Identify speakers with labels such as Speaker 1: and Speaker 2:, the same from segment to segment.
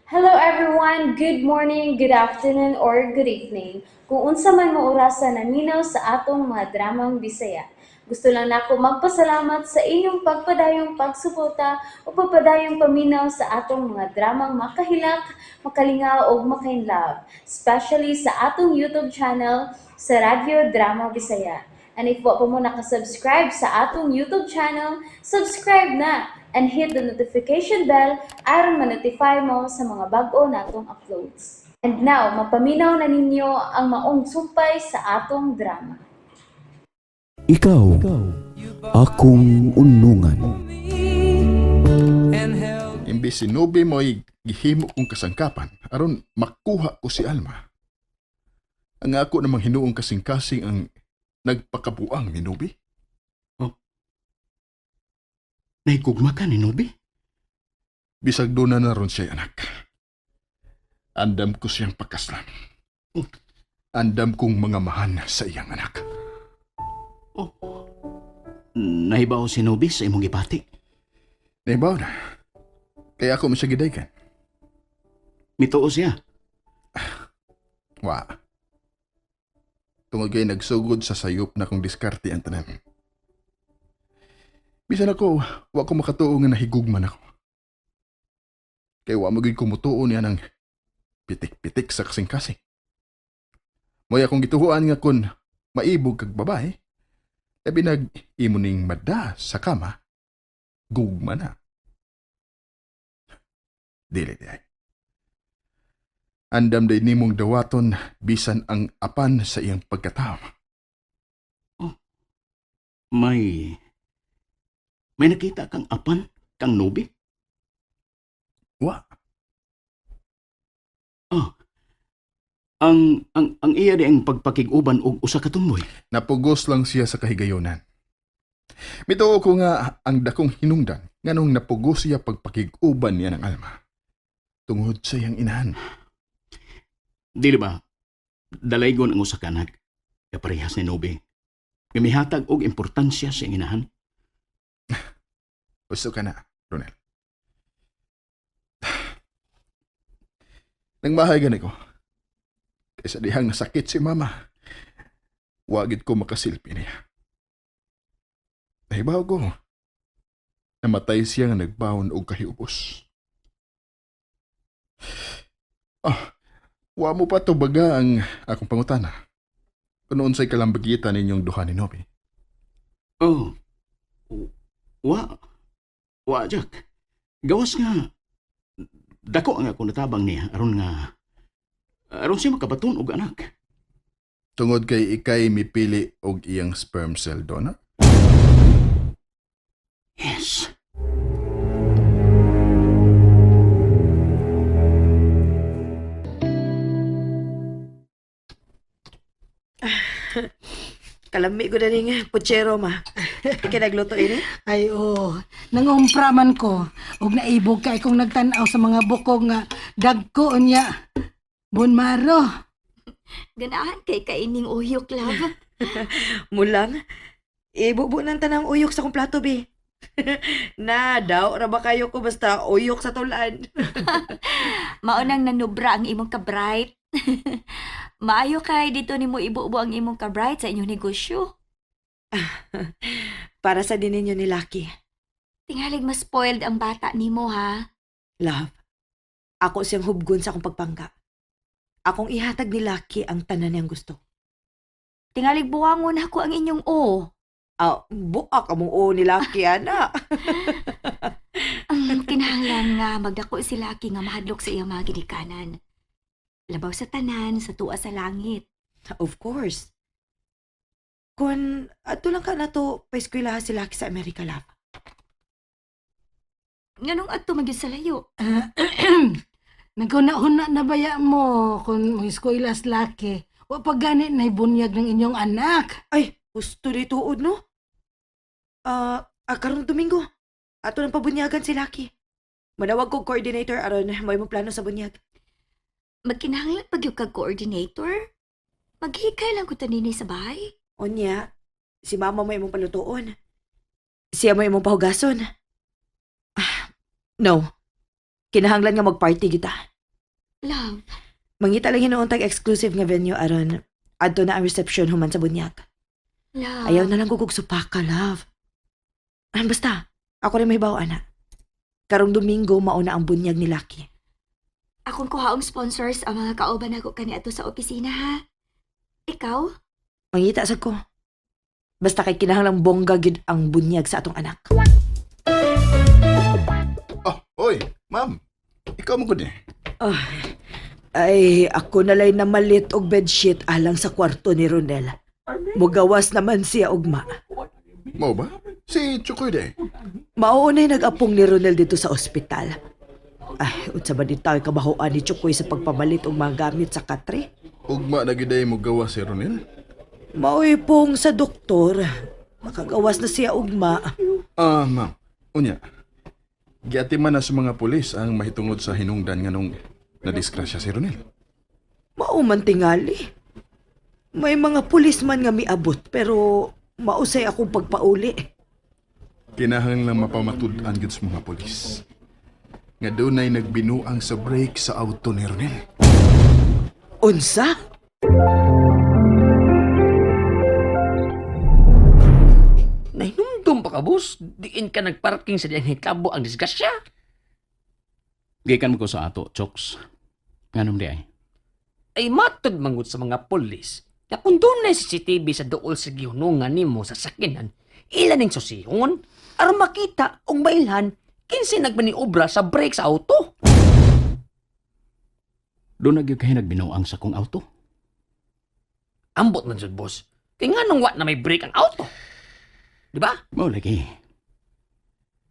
Speaker 1: Hello everyone! Good morning, good afternoon, or good evening. Kung unsa man mo orasa naminaw sa atong mga dramang Bisaya. Gusto lang nako magpasalamat sa inyong pagpadayong pagsuporta o pagpadayong paminaw sa atong mga dramang makahilak, makalingaw ug makainlove, especially sa atong YouTube channel sa Radyo Drama Bisaya. And if wa pa mo nakasubscribe sa atong YouTube channel, subscribe na and hit the notification bell aron ma-notify mo sa mga bag-o natong uploads. And now, mapaminaw na ninyo ang maong sumpay sa atong drama.
Speaker 2: Ikaw, akong unungan.
Speaker 3: Imbis sinubi mo'y gihimo kong kasangkapan aron makuha ko si Alma. Ang ako namang hinuong kasing-kasing ang nagpakabuang ni Nubi.
Speaker 4: Nahigugma ka ni Nobi?
Speaker 3: Bisag doon na naron siya, anak. Andam ko siyang pagkaslan. Andam kong mga mahan sa iyang anak.
Speaker 4: Oh. Nahibaw si Nobi sa imong gipati.
Speaker 3: Naibaw na. Kaya ako man siya gidaygan.
Speaker 4: Mituo siya.
Speaker 3: Wa. Tungod kay nagsugod sa sayop na kong diskarte ang tanan. Bisan ako, wa ko makatuo nga nahigugman ako. Kay wa mo gyud kumutuo niya ng pitik-pitik sa kasing-kasing. Mo'y akong gituhuan nga kun maibog kag babae, labi nag imo ning mada sa kama, gugma na. Dili di ay. Andam day nimong dawaton bisan ang apan sa iyang pagkatao.
Speaker 4: May nakita kang apan kang Nobi?
Speaker 3: Wa.
Speaker 4: Oh. Ang iya di ang pagpakig-uban og usa ka tumboy.
Speaker 3: Napugos lang siya sa kahigayonan. Mituo ko nga ang dakong hinungdan nganong napugos siya pagpakig-uban niya ng alma. Tungod sa iyang inahan.
Speaker 4: Dili ba? Dalaygon ang usa ka anak. Kaparehas ni Nobi. Nga mihatag og importansya sa iyang inahan.
Speaker 3: Gusto ka na, Ronel. Nang mahay gani ko. Kaysa dihang nasakit si mama. Wagid ko makasilpi niya. Nahibaw ko. Namatay siya nga nagbaon og kahiubos. Ah, wa mo pa tubaga ang akong pangutana. Kung unsay kalambagitan ninyong duha ni Nobi.
Speaker 4: Oh. Wa. Wa, Jack. Gawas nga. Dako ang ako natabang niya aron nga aron siya makabaton og anak.
Speaker 3: Tungod kay ikay mipili og iyang sperm cell donor?
Speaker 4: Yes.
Speaker 5: Kalami ko na ning putsero, ma. Ikaw nagluto ini?
Speaker 6: Ay, oo. Nangumpra man ko. Ug naibog kay kong nagtan-aw sa mga bukog nga dagko niya. Bunmaro.
Speaker 7: Ganahan kay kaining uyok, love.
Speaker 5: Mulang. Ibubo ng tanang uyok sa kong plato, bi. Na, daw, ra ba kayo ko basta uyok sa tulan?
Speaker 7: Maunang nanubra ang imong ka-bright. Maayo kay dito nimo ibubo ang imong ka-bright sa inyong negosyo.
Speaker 5: Para sa din ninyo ni Lucky.
Speaker 7: Tingalig mas spoiled ang bata nimo ha.
Speaker 5: Love, ako siyang hubgon sa akong pagpangga. Akong ihatag ni Lucky ang tanan niyang gusto.
Speaker 7: Tingalig buwangon ako ang inyong o.
Speaker 5: Ah, buak among oo ni Lucky, ana.
Speaker 7: Ang kinahanglan nga magdako si Lucky nga mahadlok sa iyang mga ginikanan. Labaw sa tanan, sa tuwa sa langit.
Speaker 5: Of course. Kung ato lang ka na to, paeskwelahan si Lucky sa Amerika, love.
Speaker 7: Nganong adto man gyud sa layo?
Speaker 6: Naguna-huna na baya mo kung mo-eskwela sa laki. Wa pa gani na bunyag ng inyong anak.
Speaker 5: Ay, gusto di tuod, no? Karong Domingo. Ato nang pabunyagan si Lucky. Manawag kog coordinator aron may mo plano sa bunyag.
Speaker 7: Magkinahanglan pag yung kag coordinator? Maghikay lang ko taninay sa bahay.
Speaker 5: Unya, si mama mo imong palutuon. Siya mo imong pahugason. Ah, no. Kinahanglan nga magparty kita.
Speaker 7: Love,
Speaker 5: Mangita lang hinuon tag exclusive nga venue aron adto na ang reception human sa bunyag.
Speaker 7: love.
Speaker 5: Ayaw na lang gugug supaka, love. Ah, basta, ako rin may bawa ana. Karong Domingo mauna ang bunyag ni Lucky.
Speaker 7: Akong kuhaong sponsors ang mga kauban nako kaniadto sa opisina ha. Ikaw?
Speaker 5: Mangita sad ko. Basta kay kinahanglang bongga gyud ang bunyag sa atong anak.
Speaker 3: Oh, oy, ma'am. Ikaw mo gud eh.
Speaker 5: Ay, ako nalay namalit og bedsheet alang sa kwarto ni Ronel. Mugawas naman siya ugma.
Speaker 3: Mao ba? Si Chukoy de.
Speaker 5: Mauunay nag-apong ni Ronel dito sa ospital. Ay, unsa ba din tayo kabahoan ni Chukoy sa pagpamalit og mga gamit sa katre?
Speaker 3: Ugma na gid ay mo gawa si Ronel.
Speaker 5: Maoy pong sa doktor. Makagawas na siya ugma.
Speaker 3: Ah, ma'am. Unya. Giatiman na sa mga pulis ang mahitungod sa hinungdan nganong nadisgrasya si Ronel.
Speaker 5: Mao man tingali. May mga pulisman nga miabot pero mausay akong pagpauli.
Speaker 3: Kinahanglan mapamatud-an gyud sa mga pulis. Nga dunay nagbinuang sa brake sa auto ni Ronel.
Speaker 5: Unsa?
Speaker 8: Nahinumdum pa ka, boss. Diin ka nagparking sa diyang hitabo ang disgrasya.
Speaker 4: Gikan mo ko sa ato, Chokes. Nganom di ay?
Speaker 8: Ay matod manggod sa mga pulis. Na kung doon na CCTV sa dool sa gihunungan nimo sa sakinan, ilan ning susihon aron makita og mailhan kinsay nagmaniobra sa brake sa auto.
Speaker 4: Doon na gyud kay nagbinuang sa kong auto.
Speaker 8: Ambot man jud, boss. Kay nganong wa na may brake ang auto? Di ba?
Speaker 4: Mao lagi.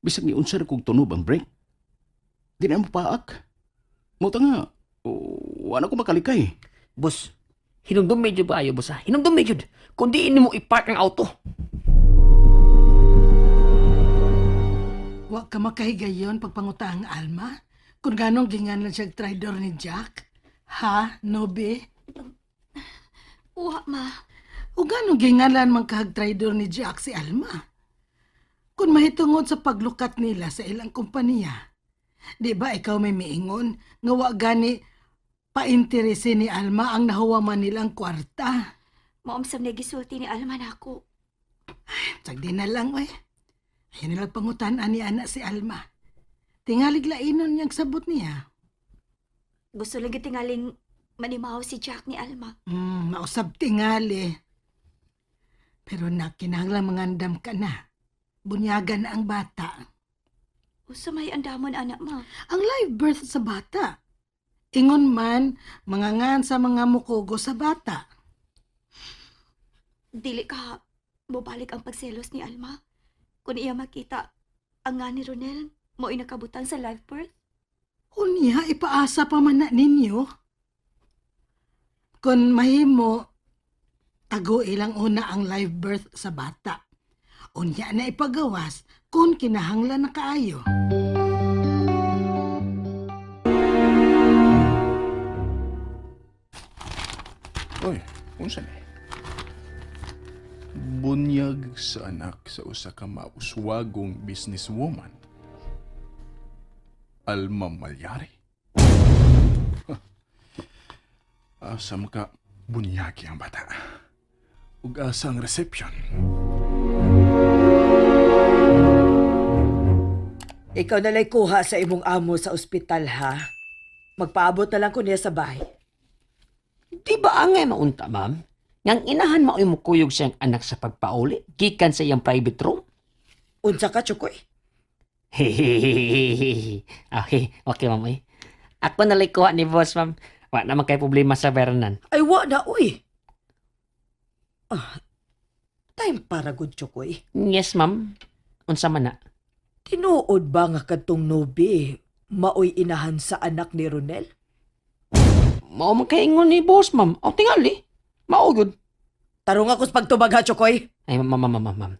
Speaker 4: Bisag ni unsa ra kog tunob ang brake. Di na mo paak. Mo ta nga, wala ko makalikay.
Speaker 8: Boss, hinumdum medyo ba ayo, boss ha? Hinumdum medyo. Kung diin nimo i-park ang auto.
Speaker 6: Wa ka makahigayon pagpanguta ang Alma? Kung ganong gingan lang siya traidor ni Jack? Ha, Nobe?
Speaker 7: Uwa, ma.
Speaker 6: O ganong gingalan man kahag traidor ni Jack si Alma? Kung mahitungod sa paglukat nila sa ilang kompanya, di ba ikaw may miingon nga wa gani painterese ni Alma ang nahuwaman nilang kwarta?
Speaker 7: Maumsam na gisulti ni Alma nako.
Speaker 6: Sagdi na lang, oy. Ayun nilang pangutan ani anak si Alma. Tingalig lainon niyang sabot niya.
Speaker 7: Gusto lang gyud tingaling manimaw si Jack ni Alma.
Speaker 6: Mausab tingali. Pero na, kinahanglan mangandam ka na. Bunyagan na ang bata.
Speaker 7: Usa may andamon anak ma.
Speaker 6: Ang live birth sa bata. Ingon man, mangangan sa mga mukugo sa bata.
Speaker 7: Dili ka mobalik ang pagselos ni Alma. Kung iya makita ang nga ni Ronel mo inakabutan sa live birth.
Speaker 6: Unya, ipaasa pa man na ninyo. Kung mahimo, tago ilang una ang live birth sa bata. Unya na ipagawas kung kinahanglan na kaayo.
Speaker 3: Oy, unsa ni? Bunyag sa anak sa usa ka mauswagong businesswoman. Alma Malyari. Huh. Asa maka bunyagi ang bata. Ug asa ang reception.
Speaker 5: Ikaw nalay kuha sa imong amo sa ospital ha. Magpaabot na lang ko niya sa bahay.
Speaker 8: Di ba angay maunta, ma'am? Ngang inahan mao'y mukuyog siyang anak sa pagpauli, gikan sa iyang private room.
Speaker 5: Unsa ka, Chukoy?
Speaker 8: Hehehehe. Okay, okay, ma'am. Eh. Ako nalay kuha ni boss, ma'am. Wa naman kay problema sa beranan.
Speaker 5: Ay, wa na, uy. Ah, time para good, Chukoy.
Speaker 8: Yes, ma'am. Unsa man na?
Speaker 5: Tinuod ba nga kadtong nobi, maoy inahan sa anak ni Ronel?
Speaker 8: Mao man kay ingon ni boss, ma'am. O tingali. Mao gyud.
Speaker 5: Tarong ako sa pagtubag ha, Chukoy.
Speaker 8: Ay, ma'am, ma'am, ma'am, ma'am.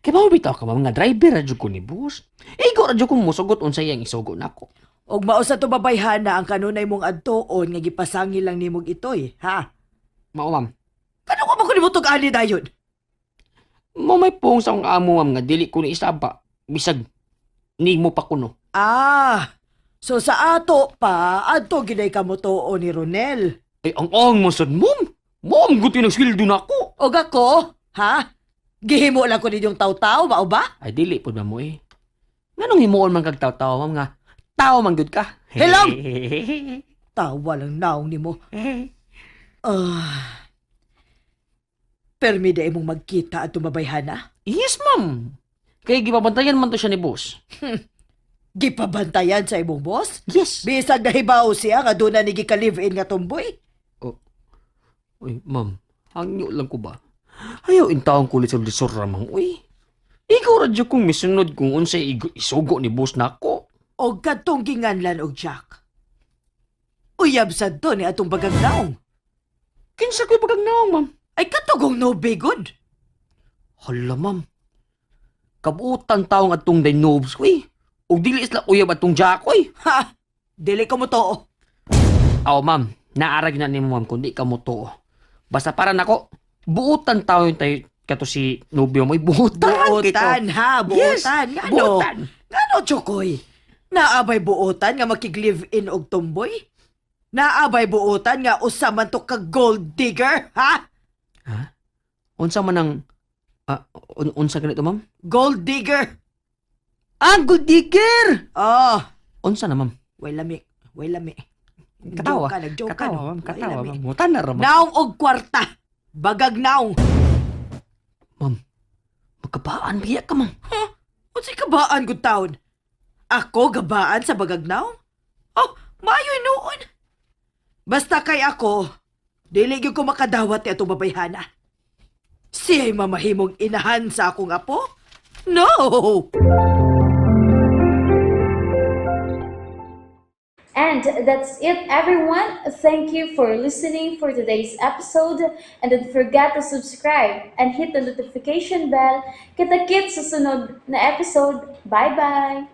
Speaker 8: Kay mao bitaw ka, ma'am, nga driver ra jud ko ni boss. Igo ra jud ko mosugot unsa iyang isugo nako.
Speaker 5: Og mao sa tubabayhana ang kanunay mong adtuon nga gipasangil lang nimog itoy, ha?
Speaker 8: Mao, ma'am.
Speaker 5: Kano ko ba ko nimo tug-ani dayon?
Speaker 8: Mao may puong sa akong amo, ma'am, nga dili ko ni isaba. Bisag nimo pa kuno.
Speaker 5: Ah, So sa ato pa, adto giday ka motuo ni Ronel.
Speaker 8: Ay, ang mo sad, ma'am. Ma'am, gusto yung sweldo na ako.
Speaker 5: Og ako, ha? Gihimo lang ko ninyong taw-taw, mao ba?
Speaker 8: Ay, dili po ba mo eh. Nganong himuon man kag taw-taw, ma'am nga. Tao man gud ka.
Speaker 5: Hello? Tawa lang naong nimo. Ah. Permi da imong magkita at tumabayhana?
Speaker 8: Yes, ma'am. Kay gibabantayan man to siya ni boss.
Speaker 5: Gipabantayan sa imong boss?
Speaker 8: Yes.
Speaker 5: Bisag nahibaw siya nga doon na ni gika-live-in nga tumboy.
Speaker 8: Uy, ma'am, hangyo lang ko ba? Ayaw intaong kulit sa lisor ramang, uy. Ikaw radyo kong misunod kung unsay isugo ni boss nako.
Speaker 5: O kadtong ginganlan og Jack. Uyab sad to ni atong bagang naong.
Speaker 8: Kinsa ko'y bagang naong, ma'am?
Speaker 5: Ay katugong no be good.
Speaker 8: Hala, ma'am. Kabutan taong atong dinobs ko, eh. Ug dili sila uyab atong Jack, uy.
Speaker 5: Ha! Dili ko mo to.
Speaker 8: Aw, ma'am, naarag na nimo, ma'am, kundi ka mo to. Basta para nako, buutan tao yung tayo kato si nobyo mo, eh. Buutan,
Speaker 5: Buotan ha,
Speaker 8: Yes,
Speaker 5: buotan. Ngano?
Speaker 8: buutan.
Speaker 5: Ngano, Chokoy? Naabay buotan nga makig-live-in og tumboy? Naabay buotan nga usa man to ka gold digger, ha?
Speaker 8: Unsa man ang unsa ganito, ma'am?
Speaker 5: Gold digger.
Speaker 8: Ah, gold digger!
Speaker 5: Oh,
Speaker 8: Unsa na, ma'am?
Speaker 5: way lami, way lami.
Speaker 8: Katawa.
Speaker 5: Nag-joke ka, nag-joke ka,
Speaker 8: Katawa,
Speaker 5: no?
Speaker 8: ma'am.
Speaker 5: Way
Speaker 8: Katawa,
Speaker 5: lami.
Speaker 8: ma'am. Mutan na ra, ma'am.
Speaker 5: Naong og kwarta. Bagag naong.
Speaker 8: Ma'am, magkabaan biya ka, ma'am.
Speaker 5: Unsay kabaan gud taon? Ako gabaan sa bagag naong? Oh, maayo noon. Basta kay ako, dili gyud ko makadawat ni atong babayhana. Siya'y mamahimong inahan sa akong apo? No!
Speaker 1: And that's it, everyone. Thank you for listening for today's episode. And don't forget to subscribe and hit the notification bell. Kita-kits sa sunod na episode. Bye-bye!